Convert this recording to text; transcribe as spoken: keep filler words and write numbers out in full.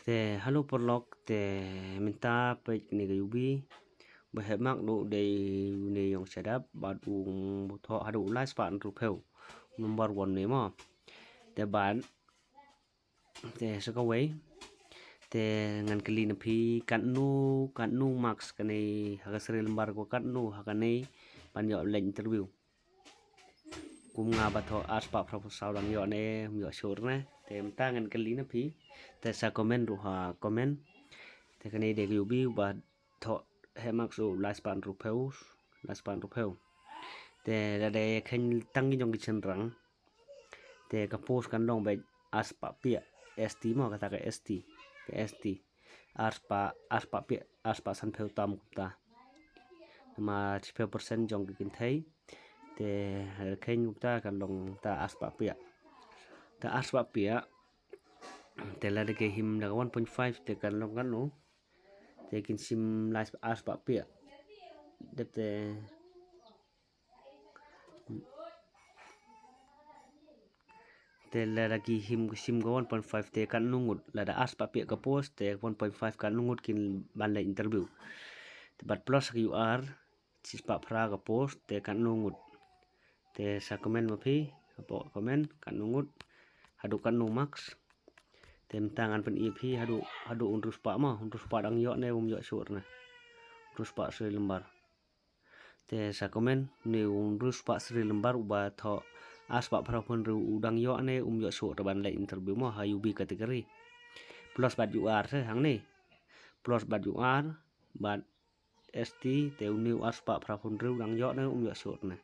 Te hello paralok, te mynta peit kane ka U B ba heh mark u dei une u Yong Shadap bad u thoh haduh lai spah hynriewphew, number one ne mo. Te bad te sa kawei te ngan kylli na phi, katno katno marks kane ha ka serial number ko katno ha kane ban ïoh leit interview. Kum nga ba thoh ar spah phra phew saw dang ïoh ne ym ïoh shuh ne. Te mynta ngan kylli na phi. Te sa comment ruh ha comment. Te kane dei ka U B ba thoh heh mark u lai spah hynriewphew, lai spah hynriewphew. Te lada kheiñ tang ki jong ki shynrang te ka post kan long beit ar spah phew, S T mo, kata ka S T, ka S T. Ar spah, ar spah phew, ar spah sanphew tam kumta. Namar shiphew percent jong ki kynthei te kheiñ kumta kan long ta ar spah phew. Ta ar spah phew te lada ki him da ka one point five te kan long katno? Te kin shim lai spah, ar spah phew. Dep te Te lada ki him, ki shim ka one point five te katno ngut? Lada ar spah phew ka post te one point five katno ngut kin ban leit interview? Te bad plus ka U R, shi spah phra ka post te katno ngut? Te sa comment ma phi hapoh comment katno ngut, haduh katno marks. Te mynta ngan pyni ïa phi haduh, haduh hynriew spah mo, hynriew spah dang ïoh ne um ïoh shuh ne. Hynriew spah serial number. Te sa comment, une u hynriew spah serial number uba thoh ar spah phra phew hynriew u dang ïoh ne um ïoh shuh te ban leit interview mo ha U B category. Plus bad U R te hangne. Plus bad U R bad S T te une u ar spah phra phew hynriew dang ïoh ne um ïoh shuh ne.